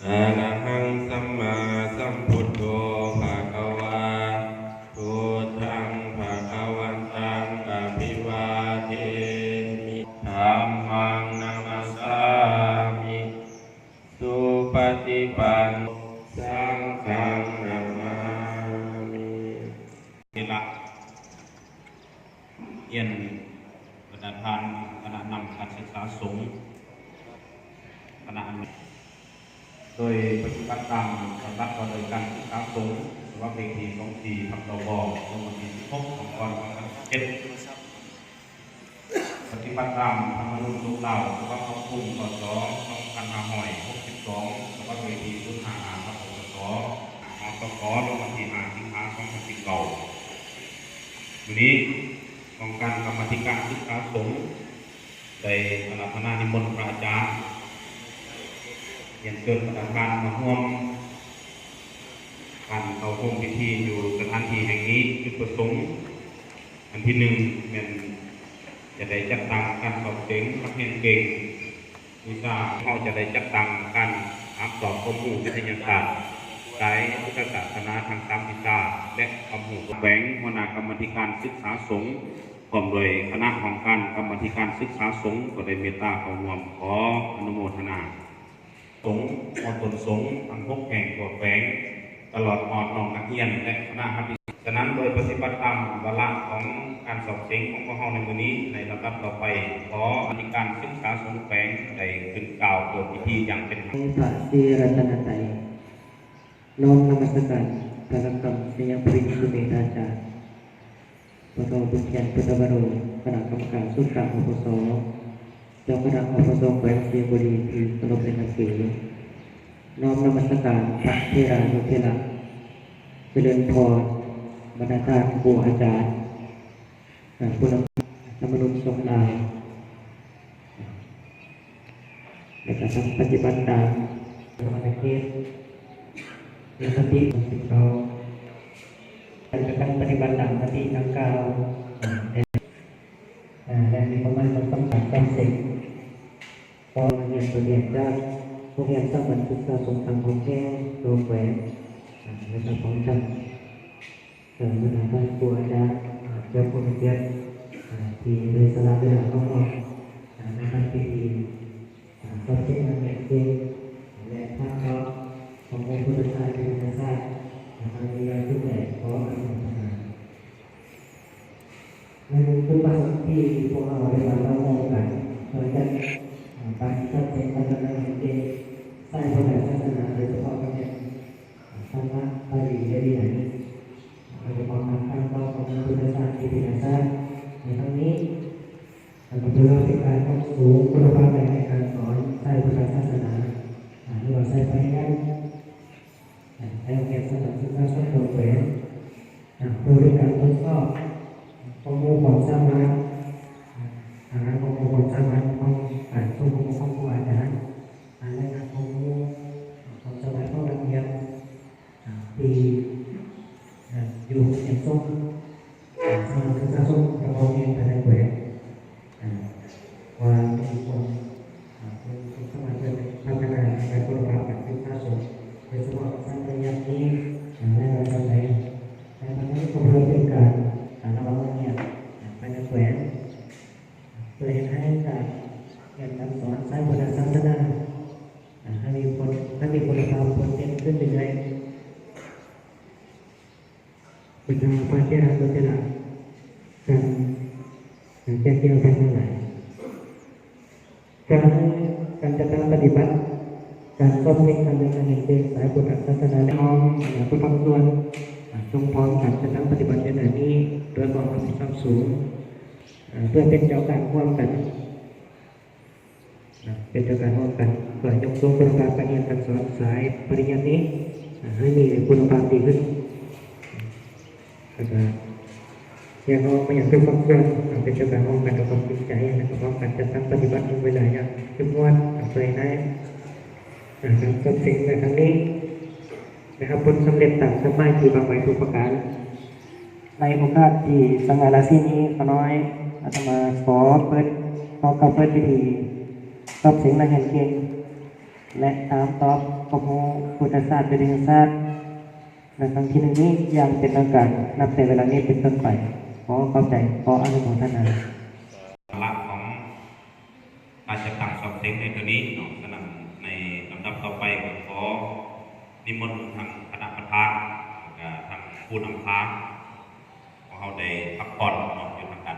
ອະລະຫັງ ສຳມາສຳພຸດໂທ ພະຄະວາ ພຸດທັງ ພະຄະວັນຕັງ ອະພິວາເທມິ ທຳມັງ ນະມັດສາມິ ສຸປະຕິປັນ ສັງຄັງ ນະມາມິ. ເວລາ ຮຽນບັນດາທ່ານຄະນະນຳການສຶກສາສົງ ຄະນະອະນຸ ໂດຍປະຕິບັດຕາມລຳດັບວ່າດ້ວຍການສຶກສາສົງ ສະບັບເລກທີສອງສີ່ ທັບ ດບ ລົງວັນທີສິບຫົກ ຂອງກ່ອນ ສອງພັນສິບເຈັດ ປະຕິບັດຕາມທຳມະນູນສົງລາວ ສະບັບປັບປຸງ ພ.ສ. ສອງພັນຫ້າຮ້ອຍຫົກສິບສອງ ສະບັບເລກທີສູນຫ້າຫ້າ ທັບ ພ.ສ. ມ.ສກ ລົງວັນທີຫ້າ ສິງຫາ ສອງພັນສິບເກົ້າ. ມື້ນີ້ ຫ້ອງການກຳມາທິການສຶກສາສົງ ໄດ້ອາລາທະນານິມົນພະອາຈານ ຮຽນເຊີນບັນດາທ່ານມາຮ່ວມການເຂົ້າຮ່ວມພິທີຢູ່ສະຖານທີ່ແຫ່ງນີ້. ຈຸດປະສົງອັນທີໜຶ່ງ ແມ່ນຈະໄດ້ຈັດຕັ້ງການສອບເສັງຫຼັກຮຽນເກັ່ງ ວິຊາ ເຮົາຈະໄດ້ຈັດຕັ້ງການຖາມຕອບຄວາມຮູ້ວິທະຍາສາດ ສາຍພຸດທະສາສະໜາທັງສາມວິຊາ ແລະ ຄວາມຮູ້ແຂວງ. ຫົວໜ້າກຳມາທິການສຶກສາສົງ ພ້ອມດ້ວຍຄະນະຫ້ອງການກຳມາທິການສຶກສາສົງ ກໍໄດ້ເມດຕາເຂົ້າຮ່ວມ ຂໍອະນຸໂມທະນາ. ສົງ ຮອດຕົ້ນສົງທັງຫົກແຫ່ງທົ່ວແຂວງ ຕະຫຼອດຮອດນ້ອງນັກຮຽນ ແລະ ຄະນະຮັບຜິດ. ສະນັ້ນ ໂດຍປະຕິບັດຕາມວາລະຂອງການສອບເສັງຂອງພວກເຮົາໃນມື້ນີ້ ໃນລຳດັບຕໍ່ໄປ ຂໍອະທິການສຶກສາສົງແຂວງໄດ້ຂຶ້ນກ່າວເປີດພິທີຢ່າງເປັນທາງ ພະສີລັດຕະນະໄຕ ນ້ອມນະມັດສະການພະລັກຄຳໄຊຍະບູລີສຸເມທາຈານ ປະທອນບຸນທຽນພຸດທະວາໂຣ ຄະນະກຳມະການສູນກາງ ອພສ ເຈົ້າຄະນະ ອພສ ແຂວງໄຊຍະບູລີ ທີ່ເຄົາລົບແລະນັບຖື. ນ້ອມນະມັດສະການພະເຖລານຸເຖລະ ຈະເລີນພອນ ບັນດາທ່ານຄູອາຈານ ເອີ ຜູ້ນຳທຳມະນູນສົງລາວ ແລະ ກະຕ້ອງປະຕິບັດຕາມ ສະຫວັນນະເຂດ ແລະ ມະຕິ ສິບເກົ້າ ແລະ ກະຕ້ອງປະຕິບັດຕາມມະຕິດັ່ງກ່າວ ແລະ ມີຄວາມໝາຍຄວາມສຳຄັນຂອງເສັງ ຂອງໂຮງຮຽນໂຕແທນຈາກໂຮງຮຽນສາມັນສຶກສາສົງທັງຫົກແຫ່ງທົ່ວແຂວງ ແລະ ກະພ້ອມທັງ ເອີ ບັນດາທ່ານຄູອາຈານ ເຈົ້າຜູ້ມີກຽດ ທີ່ໄດ້ສະຫຼະເວລາເຂົ້າຮ່ວມ ໃນພິທີ ສອບເສັງນັກຮຽນເກັ່ງ ແລະ ຜ່ານສອບ ຂອງໂຮງພຸດທະສາສະໜາ ວິທະຍາສາດ ທາງວິທະຍາລັຍ ຂອງອະນຸໂມທະນາ. ນັ້ນຄືປະສົງທີ່ພວກເຮົາໄດ້ມາເວົ້າຮ່ວມກັນ ເພື່ອຈັດ ອາ ການສອບເສັງບັນດານັກຮຽນເກັ່ງ ສາຍພຸດທະສາສະໜາ ໂດຍສະເພາະກໍແມ່ນ ອາ ທຳມະ ບາລີ ແລະ ວິໄນ ໂດຍສະເພາະການຜ່ານສອບຂອງພຸດທະສາສະໜາ ວິທະຍາສາດ ໃນຄັ້ງນີ້ ແລະ ກໍເພື່ອເປັນການຍົກສູງຄຸນນະພາບການຮຽນການສອນ ສາຍພຸດທະສາສະໜາ ອາ ຫຼືວ່າສາຍປະລິນຍາ ໃນໂຮງຮຽນສາມັນສຶກສາສົງທົ່ວແຂວງ ເພື່ອເປັນການທົດສອບຄວາມຮູ້ຄວາມສາມາດ ຄວາມຮູ້ຄວາມສາມາດຂອງການສົມຮູ້ຂອງຄູອາຈານ ແລະ ຄວາມຮູ້ຄວາມສາມາດຂອງນັກຮຽນ ທີ່ຢູ່ໂຮງຮຽນສົງ ສາມັນສຶກສາສົງ ແລະ ໂຮງຮຽນພາຍໃນແຂວງ ວ່າມີຄວາມ ຄວາມສາມາດເພື່ອພັດທະນາໃນຄຸນນະພາບການສຶກສາສົງ ໂດຍສະເພາະສາຍປະລິນຍານີ້ ໃນລະດັບໃດ ແລະ ມັນກໍເພື່ອເປັນການລະວັງນັກຮຽນພາຍໃນແຂວງ ເພື່ອເຮັດໃຫ້ການຮຽນການສອນສາຍພຸດທະສາສະໜາ ໃຫ້ມີຜົນ ໃຫ້ມີຄຸນນະພາບໂດດເດັ່ນຂຶ້ນເລື້ອຍໆ. ບັນດາພະເຖລະນຸເຖລະ ທ່ານ ແຂກທີ່ເຄົາລົບທັງຫຼາຍ, ການ ການຈັດຕັ້ງປະຕິບັດ ການສອບເສັງຄັດເລືອກນັກຮຽນເກັ່ງສາຍພຸດທະສາສະໜາ ແລະ ຫ້ອງ ແລະ ຜູ້ພາກສ່ວນ ສົ່ງພ້ອມການຈັດຕັ້ງປະຕິບັດໃນໜ້ານີ້ ດ້ວຍຄວາມຮັບຜິດຊອບສູງ ເພື່ອເປັນເຈົ້າການຮ່ວມກັນ ເປັນເຈົ້າການຮ່ວມກັນ ເພື່ອຍົກສູງຄຸນນະພາບການຮຽນການສອນສາຍປະລິນຍານີ້ ໃຫ້ມີຄຸນນະພາບດີຂຶ້ນ ແລ້ວກະຮຽກຮ້ອງມາຍັງທຸກພາກສ່ວນ ເປັນເຈົ້າການຮ່ວມກັນດ້ວຍຄວາມຈິງໃຈ ແລ້ວກະພ້ອມກັນຈັດຕັ້ງປະຕິບັດເວລາຢ່າງເຂັ້ມງວດ ເພື່ອເຮັດໃຫ້ການສອບເສັງໃນຄັ້ງນີ້ໄດ້ຮັບຜົນສຳເລັດຕາມຄາດໝາຍທີ່ວາງໄວ້ທຸກປະການ. ໃນໂອກາດທີ່ສະຫງ່າລາສີນີ້ ຂ້ານ້ອຍອາດຕະມາຂໍເປີດ ຂໍກ່າວເປີດພິທີສອບເສັງນັກຮຽນເກັ່ງ ແລະ ຖາມຕອບຄວາມຮູ້ພຸດທະສາດ ປະເທດຊາດ ໃນຄັ້ງທີໜຶ່ງນີ້ຢ່າງເປັນທາງການ ນັບແຕ່ເວລານີ້ເປັນຕົ້ນໄປ. ຂໍຂອບໃຈ, ຂໍອະນຸໂມທະນາ. ຫຼັກຂອງການຈັດຕັ້ງສອບເສັງໃນເທື່ອນີ້ເນາະ. ສະນັ້ນໃນລຳດັບຕໍ່ໄປກໍຂໍນິມົນທາງຄະນະປະທານ ແລະກະທາງຜູ້ນຳພາ ຂອງເຮົາໄດ້ພັກຜ່ອນເນາະ ຢູ່ທາງດ້າ